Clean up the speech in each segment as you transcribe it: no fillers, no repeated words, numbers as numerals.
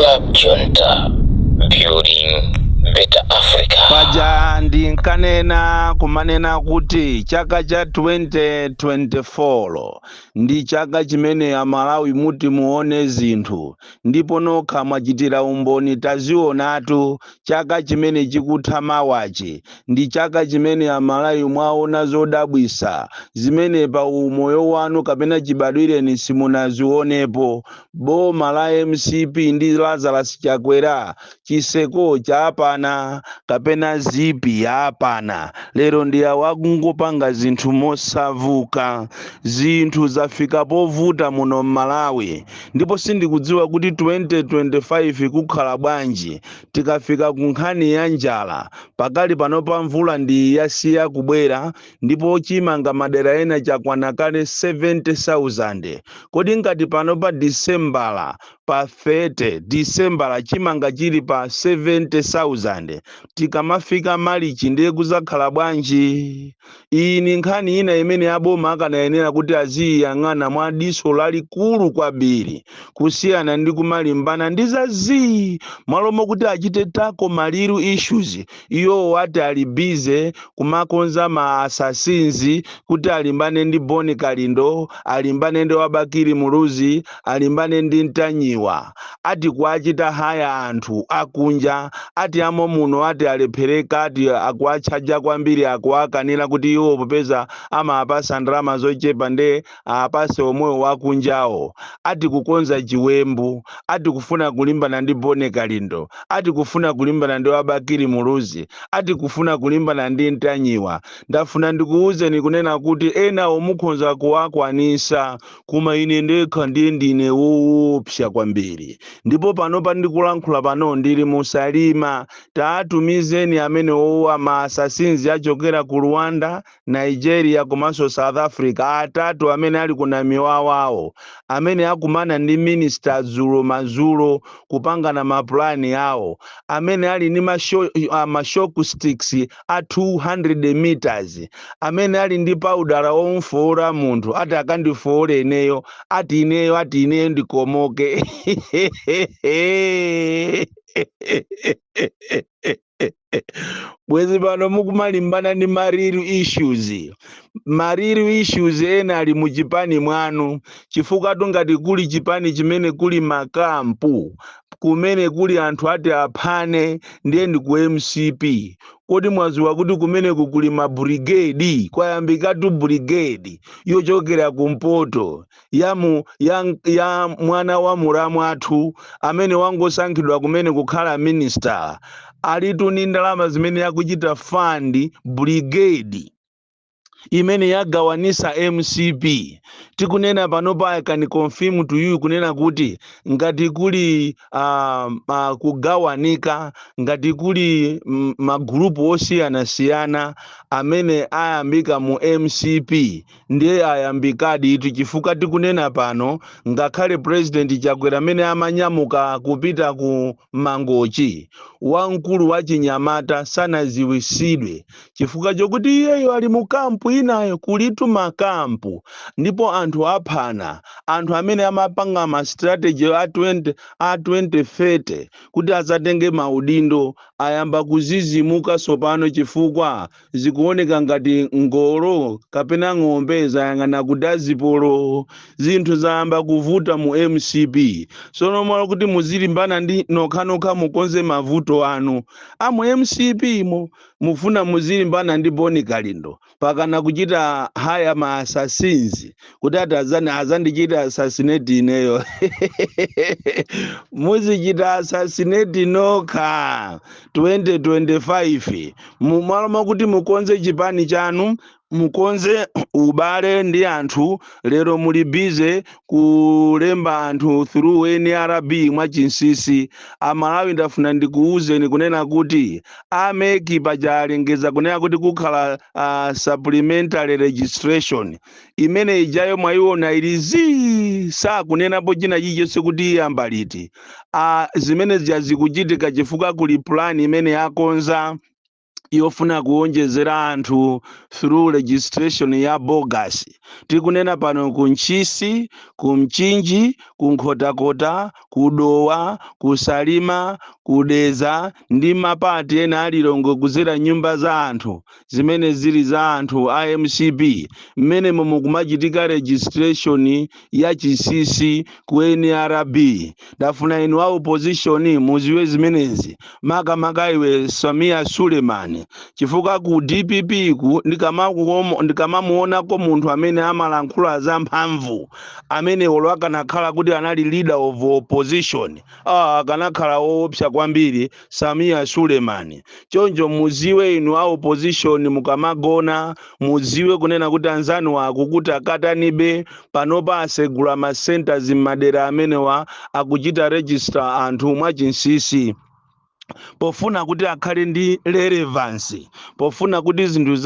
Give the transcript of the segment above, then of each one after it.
Club Junta, building better Africa. Paja ndinkanena kumanena kuti chaka cha 2024 ndi chaka chimene Amalawi muti muone zinthu, ndipo nokha mwachitira umboni, tazionatu. Chaka chimene chikutha mawachi ndi chaka chimene Amalawi mwaona zodabwisa zimene pa umoyo wanu kapena chibadwireni simunazionepo. Boma la MCP ndi Lazarus Chakwera, chiseko chapana kapena zipi yapana, lero ndi awakungopanga zinthu mosavuka. Zinthu zafika povuta muno m'Malawi, ndipo sindikudziwa kuti 2025 kukhala bwanji tikafika ku nkhani ya njala. Pakali pano pa mvula ndi yasiya kubwera, ndipo chimanga madera ena chakwana kale 70,000. Kodi ngati pano pa Disembala, pa 30 Disembala, chimanga chili pa 70,000, tikamafika Malichi ndiye kuzakhala bwanji? Iyi ni nkhani ina imene aboma akanayenera kuti aziyang'ana mwa diso lalikulu kwambiri, kusiyana ndi kumalimbana ndi zazii. Mwalomo kuti achite tackle ma real issues, iwo ati ali busy kumakonza ma assassins kuti alimbane ndi Boni Kalindo, alimbane ndi wa Bakili Muluzi, alimbane ndi Ntanyiwa, ati kuachita hire anthu akunja, ati amo muno ati alephereka, ati akuatchaja kwambiri, akuakanira kuti iwo popeza amapasa ndalama zochepa nde apase omwewo wakunjawo, ati kukonza chiwembu, ati kufuna kulimbana ndi Boni Kalindo, ati kufuna kulimbana ndi wa Bakili Muluzi, ati kufuna kulimbana ndi Ntanyiwa. Ndafuna ndikuwuzeni kunena kuti ena omukhonza kuwakwanisa, koma ine ndekha ndiye ndine woopsa kwambiri. Ndipo pano pandikulankhula pano ndili musalima. Taatumizeni amene owa ma assassins achokera ku Rwanda, Nigeria komanso South Africa, atatu amene ali kunamiwawawo, amene akumana ndi minister dzulo madzulo kupangana mapulani awo, amene ali ndi ma shock sticks a 200 meters, amene ali ndi powder omfoora munthu, ati akandifoore ineyo, ati ineyo, ati ineyo ndikomoke. Bwezi pano mukumalimbana ndi ma real issues. Ma real issues ena ali muchipani mwanu, chifukwa tungati kuli chipani chimene kuli makampu, kumene kuli anthu ati aphane, ndiye ndi ku MCP. Kodi mwaziwa kuti kumeneku kuli mabrigade? Kwayambikatu brigade yochokera kumpoto ya mwana wa mulamu athu amene wangosankhidwa kumene kukhala minister, alitu ni ndalama zimene yakuchita fund brigade imene yagawanisa MCP. Tikunena panopa, I can confirm to you kunena kuti ngati kuli kugawanika, ngati kuli magrupu osiyanasiyana amene ayambika mu MCP, ndiye ayambikadi itu, chifukwa tikunena pano ngakhale President Chakwera amene amanyamuka kupita ku Mangochi, wamkulu wa chinyamata sanaziwisidwe, chifukwa chokuti iyeyo ali mu kampu inayo. Kulitu makampu, ndipo anthu aphana. Anthu amene amapanga ma strategy a 20 a 2030 kuti azatenge maudindo ayamba kuzizimuka sopano, chifukwa zikuoneka ngati ngolo kapena ng'ombe zayang'ana kudazipolo. Zinthu zayamba kuvuta mu MCP. Sono mwalo kuti muzilimbana ndi nokhanokha, mukonze mavuto anu amu MCP mo, mufuna muzilimbana ndi Boni Kalindo, pakana kuchita hire ma assassins kuti ati azandichita assassinate ineyo. Muzichita assassinate nokha 2025. Mumalo mwakuti mukonze chipani chanu, mukonze ubale ndi anthu, lero muli busy kulemba anthu through NRB mwachinsisi. Amalawi, ndafuna ndikuwuzeni kunena kuti a MEC paja alengeza kunena kuti kukhala supplementary registration. Imene ijayo mwayiona ili zii, sakunenapo china chilichonse kuti iyamba liti. Zimene zija zikuchitika chifukwa kuli plan imene yakonza Yofuna kuwonjezera anthu through registration ya bogus. Tikunena pano, ku Ntchisi, ku Mchinji, ku Nkhotakota, ku Dowa, ku Salima, ku Dedza ndi mapati ena a Lilongwe, kuzera nyumba za anthu zimene zili za anthu a MCP, mmene mukumachitika registration ya chinsinsi ku NRB. Ndafuna inu a opposition muziwe zimenezi, makamaka iwe Samia Suleiman, chifukwa ku DPP ku ndikamamuonako munthu amene amalankhula za mphamvu, amene olo akanakhala kuti anali leader of opposition, akanakhala woopsa kwambiri, Samia Suleiman. Choncho muziwe inu a opposition, mukamagona muziwe kunena kuti anzanu akukuti akatanibe. Panopa asegula ma centers m'madera amenewa, akuchita register anthu mwachinsinsi pofuna kuti akhale ndi relevance, pofuna kuti zinthu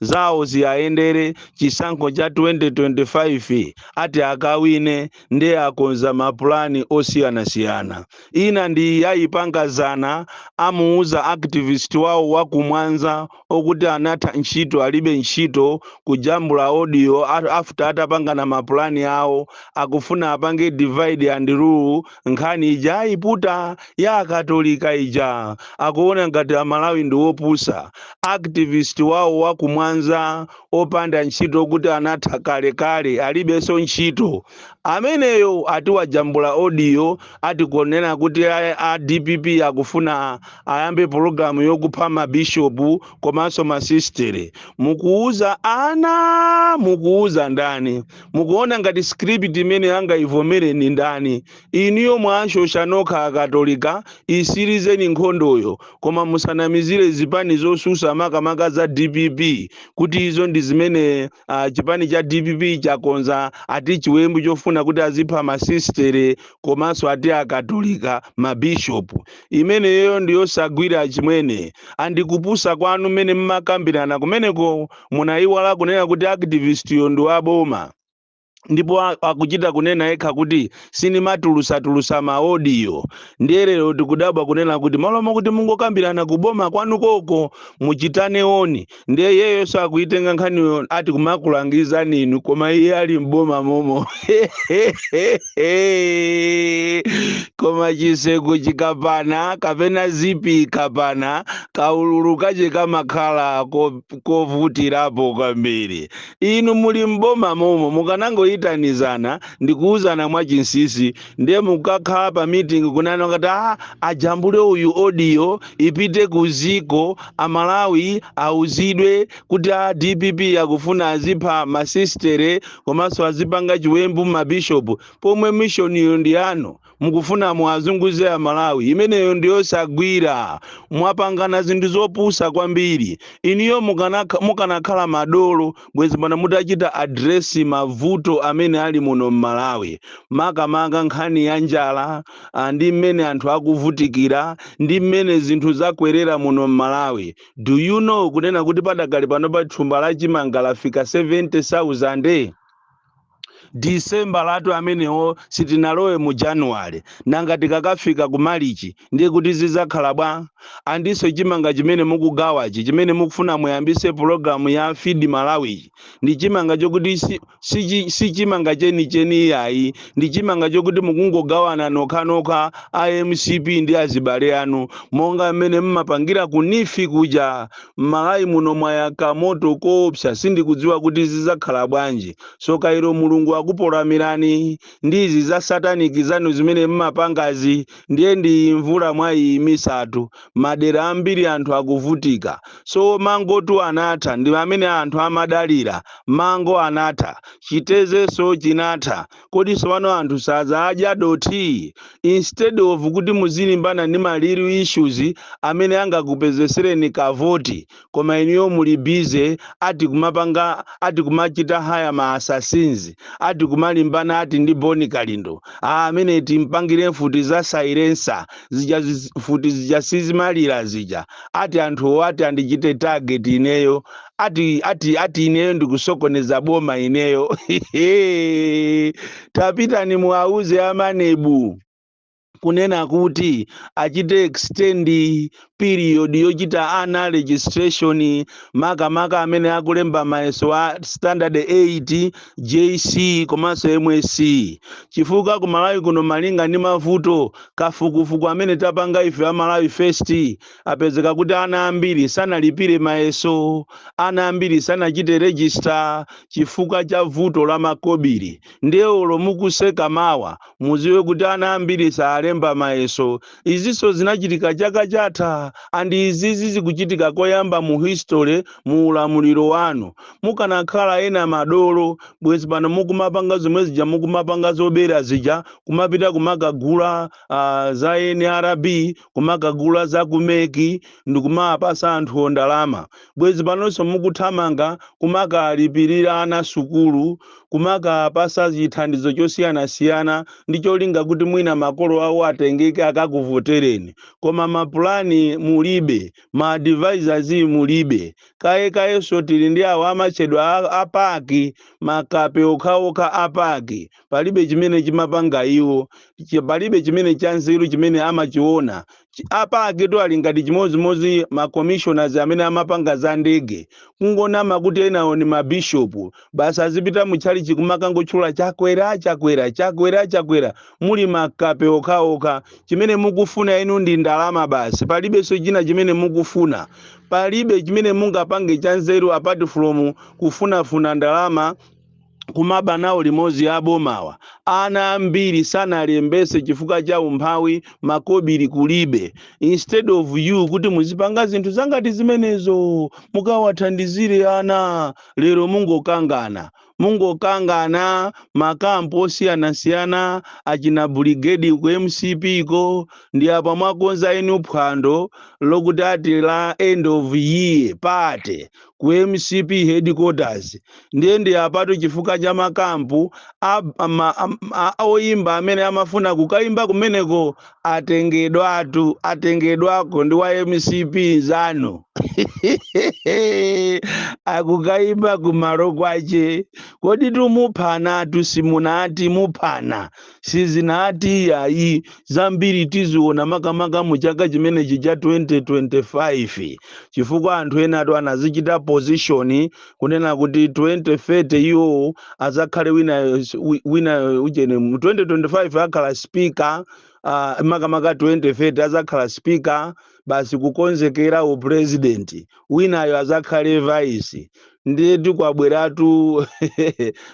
zawo ziyayendere. Chisankho cha 2025 ati akawine, ndiye akonza mapulani osiyanasiyana. Ina ndi yayipangazana, amuuza activist wawo wa kumwanza okuti anatha ntchito, alibe ntchito, kujambula audio after atapangana mapulani awo, akufuna apange divide and rule. Nkhani ija ayiputa ya Akatolika ija, akuona ngati Amalawi ndi wopusa. Activist wawo wa kumwanza opanda ntchito, kuti anatha kalekale, alibenso ntchito, ameneyo ati wajambula audio, ati kunena kuti a DPP akufuna ayambe pologalamu yokupha mabishopu komanso masistere. Mukuuza ana, mukuuza ndani? Mukuona ngati script imene angaivomere ni ndani? Iniyo mwashosha nokha Akatolika, isirizeni nkhondoyo, koma musanamizire zipani zosusa, makamaka za DPP, kuti izo ndi zimene chipani cha DPP chakonza, ati chiwembu chofuna kuti azipha masistere komanso ati Akatolika, mabishopu. Imeneyo ndiyosagwira chimwene, andikupusa kwanu mmene mmakambirana kumeneko. Munayiwala kunena kuti activist yo ndi waboma, ndipo akuchita kunena yekha kuti sinimatulusa-tulusa ma audio. Ndiye lero tikudabwa kunena kuti malo mokuti mungokambirana kuboma kwanu koko muchitane oni, ndiye yeyo akuitenga nkhaniyo ati kumakulangizani inu, koma iye ali mboma momo. Koma chiseko chikapana kapena zipi ikapana, kaululu kache kamakhala kovutirapo kwambiri. Inu muli mboma momo, mukanangoyitanizana ndikuwuzana mwachinsinsi. Ndiye mukakhala pa meeting kunena kuti ajambule uyu audio ipite ku ziko, Amalawi auzidwe kuti a DPP akufuna azipha masistere komanso azipanga chiwembu mabishopu, pomwe mission iyo ndi yanu, mukufuna muazunguze Amalawi. Imeneyo ndiyosagwira. Mwapangana zinthu zopusa kwambiri. Iniyo mukanakhala madolo, bwezi pano mutachita address mavuto amene ali muno mMalawi, makamaka nkhani ya njala, ndi mmene anthu akuvutikira, ndi mmene zinthu zakwerera muno mMalawi. Do you know kunena kuti padakali pano pa thumba la chimanga lafika 70,000? Disemba latu amenewo, sitinalowe mu Januwale. Nanga tikakafika ku Malichi ndiye kuti zizakhala bwa? Andiso chimanga chimene mukugawachi, chimene mukufuna muyambise pologalamu ya Feed Malawichi, ndi chimanga chokuti si chimanga chenicheni iyayi. Ndi chimanga chokuti mukungogawana nokhanokha a MCP ndi azibale anu, monga mmene mmapangira ku NEEF kuja. M'Malawi muno mwayaka moto koopsa, sindikudziwa kuti zizakhala bwanji. So kairo Mulungu akupolamirani ndi izi za satanic zanu zimene mmapangazi. Ndiye ndi mvula mwayiyimisatu, madera ambiri anthu akuvutika. So mangotu anatha, ndi amene anthu amadalira. Mango anatha, chitezeso chinatha. Kodi sopano anthu sazadya doti? Instead of kuti muzilimbana ndi ma real issues amene angakupezesereni kavoti, koma iniyo muli busy ati kumapanga, ati kumachita hire ma assassins, ati kumalimbana ati ndi Boni Kalindo, amene timpangire mfuti za silencer zija, mfuti zija sizimalira zija, ati anthuwo ati andichite target ineyo, ati ineyo ndikusokoneza boma ineyo. Tapitani muauze a MANEB kunena kuti achite extend period ya ma appointment ya Period yochita ana registration, makamaka amene akulemba mayeso a standard 8, JC komanso MSC, chifukwa ku Malawi kuno, malinga ndi mavuto kafukufuku amene tapanga ife a Malawi First, apezeka kuti ana ambiri sanalipire mayeso, ana ambiri sanachite register chifukwa cha vuto la makobiri. Ndiye olo mukuseka mawa, muziwe kuti ana ambiri salemba mayeso. Izinso zinachitika chaka chatha, and izizi zikuchitika koyamba mu history mu ulamuliro wanu. Mukanakhala ena madolo, bwezi pano mukumapanga zomwe zija mukumapanga, zobera zija, kumapita kumakagula za NRB, kumakagula za ku MEC ndikumapasa anthu ndalama. Bwezi panonso mukuthamanga kumakalipirira ana sukulu, kumakapasa chithandizo chosiyanasiyana ndi cholinga kuti mwina makolo awo atengeke akakuvotereni. Koma mapulani mulibe, ma advisors mulibe. Kaye kayenso tili ndi awo amatchedwa a PAC, makape okhaokha a PAC. Palibe chimene chimapanga iwo, palibe chimene chanzeru chimene amachiona. A PAC to ali ngati chimodzimodzi ma commissioners amene amapanga za ndege, kungonama kuti enawo ni mabishopu basi, azipita mutchalichi kumakangotchula Chakwera, Chakwera, Chakwera, Chakwera. Muli makape okhaokha. Chimene mukufuna inu ndi ndalama basi, palibenso china chimene mukufuna. Palibe chimene mungapange chanzeru apart from kufunafuna ndalama, kumaba nawo limodzi abomawa. Ana ambiri sanalembese chifukwa cha umphawi, makobiri kulibe. Instead of you kuti muzipanga zinthu zangati zimenezo, mukawathandizire ana, lero mungokangana, mungokangana makampu osiyanasiyana, achina brigade ku MCP ko. Ndi apa mwakonza inu phwando lokuti ati la end of year party ku MCP headquarters. Ndiye ndi apatu chifukwa cha makampu oyimba amene amafuna kukayimba kumeneko atengedwatu, atengedwako ndi wa MCP zanu, akukayimba kumalo kwache. Kodi tumuphana? Simunati muphana, sizinati yayi. Zambiri tiziona makamaka mu chaka chimenechi cha 2025, chifukwa anthu enatu anazichita position kunena kuti 2030 iwo azakhale wina, wina uchene mu 2025 akhala speaker, makamaka 2030 azakhala speaker basi, kukonzekera upresident, winayo azakhale vice. Ndiye kwabweratu,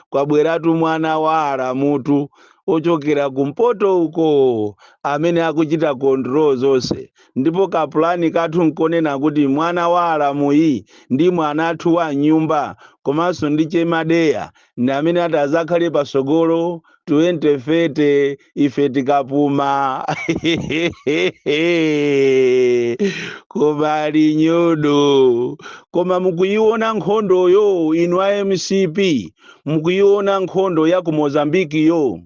kwabweratu mwana wa alamutu ochokera kumpoto uko amene akuchita control zonse. Ndipo kapulani kathu nkonena kuti mwana wa alamuyi ndi mwanathu wa nyumba komanso ndi chemadeya ndi amene ati azakhale pasogolo 2030 ife tikapuma. Koma ali nyodo. Koma mukuiona nkhondoyo, inu a MCP? Mukuiona nkhondo ya ku Mozambikiyo?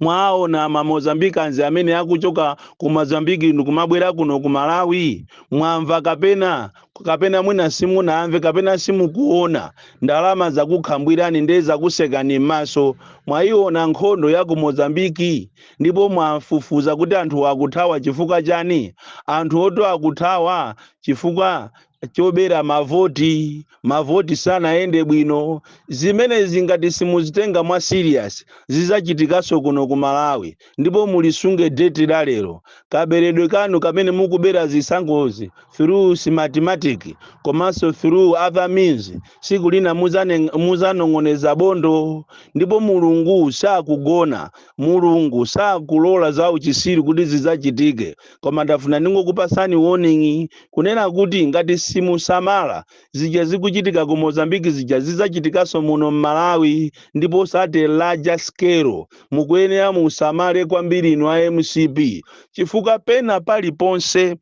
Mwaona ma Mozambicans amene akuchoka ku Mozambiki ndikumabwera kuno ku Malawi? Mwamva kapena mwina simunamve kapena simukuona? Ndalama zakukhambwirani ndiye zakusekani m'maso. Mwayiona nkhondo ya ku Mozambiki? Ndipo mwafufuza kuti anthu akuthawa chifukwa chani? Anthu oto akuthawa chifukwa chobera mavoti, mavoti sanayende bwino. Zimene zingati simuzitenga mwa serious, zizachitikanso kuno ku Malawi. Ndipo mulisunge date la lero. Kaberedwe kanu kamene mukubera zisankhozi through Smartmatic komanso through other means, siku lina muzanong'oneza bondo. Ndipo Mulungu sakugona, Mulungu sakulola za uchisiri kuti zidzachitike. Koma ndafuna ndingokupasani warning kunena kuti ngati simusamala, zija zikuchitika ku Mozambiki zija zidzachitikanso muno m'Malawi, ndipo osati larger scale. Mukuyenera musamale kwambiri inu a MCP, chifukwa pena paliponse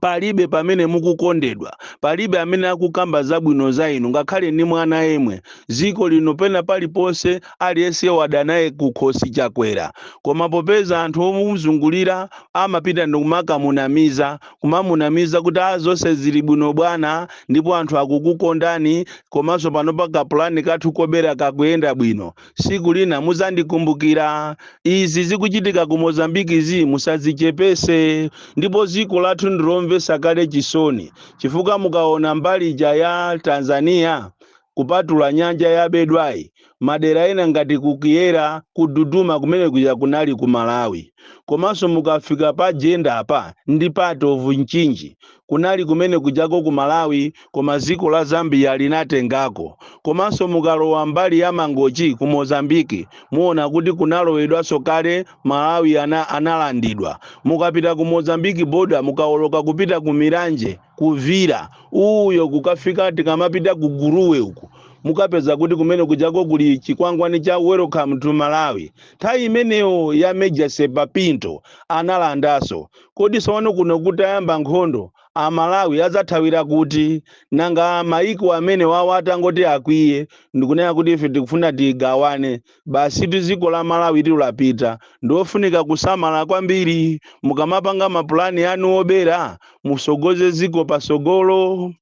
palibe pamene mukukondedwa, palibe amene akukamba zabwino za inu, ngakhale ndi mwana yemwe. Ziko lino pena paliponse aliyense wadanaye kukhosi Chakwera. Koma popeza anthu omuzungulira amapita ndikumakamunamiza, kumamunamiza kuti a zonse zili bwino bwana, ndipo anthu akukukondani, komanso pano pa kapulani kathu kobera kakuyenda bwino, siku lina muzandikumbukira. Izi zikuchitika ku Mozambiki zi musazichepese. Ndipo ziko lathu ndilomvetsa chisoni. Ndizomvetsa kale chisoni, chifukwa mukaona mbali ija ya Tanzania, kupatula nyanja ya Bedwayi, madera ena ngati ku Kiyera, ku Duduma, kumene kuja kunali ku Malawi. Komanso mukafika pa Jenda apa ndi part of Mchinji, kunali kumene kujako ku Malawi, koma dziko la Zambia linatengako. Komanso mukalowa mbali ya Mangochi ku Mozambiki, muona kuti kunalowedwanso kale Malawi, analandidwa. Mukapita ku Mozambiki border, mukawoloka kupita ku Milanje, kuvira uyo, kukafika tikamapita ku Guruwe uku, mukapeza kuti kumene kujako kuli chikwangwani cha "Welcome to Malawi". Nthawi imeneyo ya Major Serpa Pinto analandaso. Kodi sowano kuno kutayamba nkhondo, Amalawi adzathawira kuti? Nanga maiko amene wawo atangoti akwiye ndikunena kuti ife tikufuna tigawane, basi dziko la Malawi tilapita. Ndiofunika kusamala kwambiri mukamapanga mapulani anu obera. Musogoze dziko pasogolo,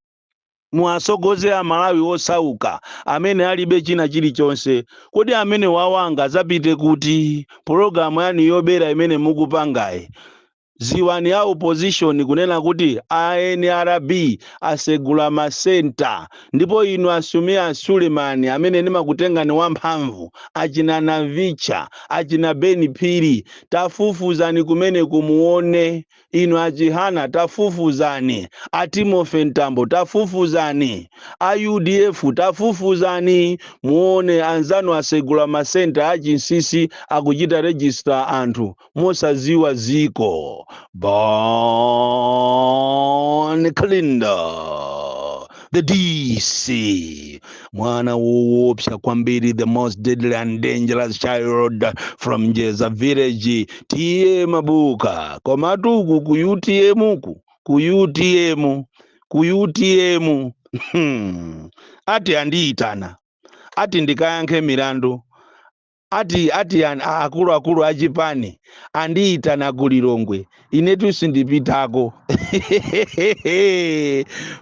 muwasogoze Amalawi osauka amene alibe china chilichonse. Kodi amene wawanga adzapite kuti pologalamu yanu yobera imene mukupangayi? Ziwani ya opposition kunena kuti a NRB asegula masenta, ndipo inu a Sameer Suleman amene ndimakutengani wamphamvu, achina Navicha, achina Ben Phiri, tafufuzani kumene kumuone. Inu achihana, tafufuzani. A Timothy Mtambo, tafufuzani. A UDF, tafufuzani muone anzanu asegula masenta achinsinsi, akuchita register anthu mosaziwa ziko. Bon Kalindo, the DC, mwana woopsa kwambiri, the most deadly and dangerous child from Njeza village, T/A Mabuka. Komatu uku ku UTM, uku ku UTM, ku UTM, ati andiyitana, ati ndikayankhe milandu, ati akuluakulu achipani andiyitana ku Lilongwe. Inetu sindipitako.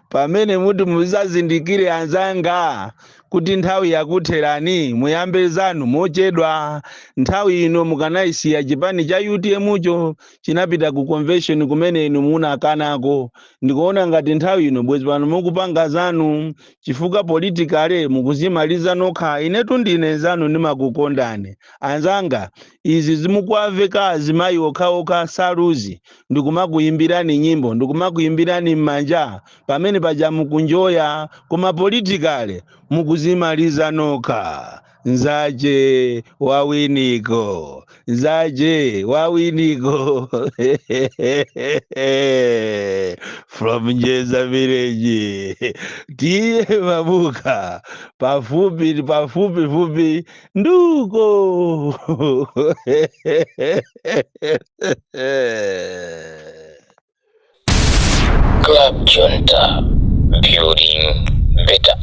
Pamene muti muzazindikire anzanga kuti nthawi yakutherani, muyambe zanu mochedwa. Nthawi ino mukanayisiya chipani cha UTM cho chinapita ku convention kumene inu munakanako. Ndikuona ngati nthawi ino bwezi pano mukupanga zanu, chifukwa politically mukuzimaliza nokha. Inetu ndine zanu, ndimakukondani anzanga. Izi zimukuaveka azimayi okhaokha saluzi, ndikumakuyimbirani nyimbo, ndikumakuyimbirani m'manja pamene paja mukunjoya, koma politically mukuzimaliza nokha. Nzache wawiniko, nzache wawiniko from Njeza village, T/A Mabuka, pafupi pafupi fupi nduko. Club Junta, building better.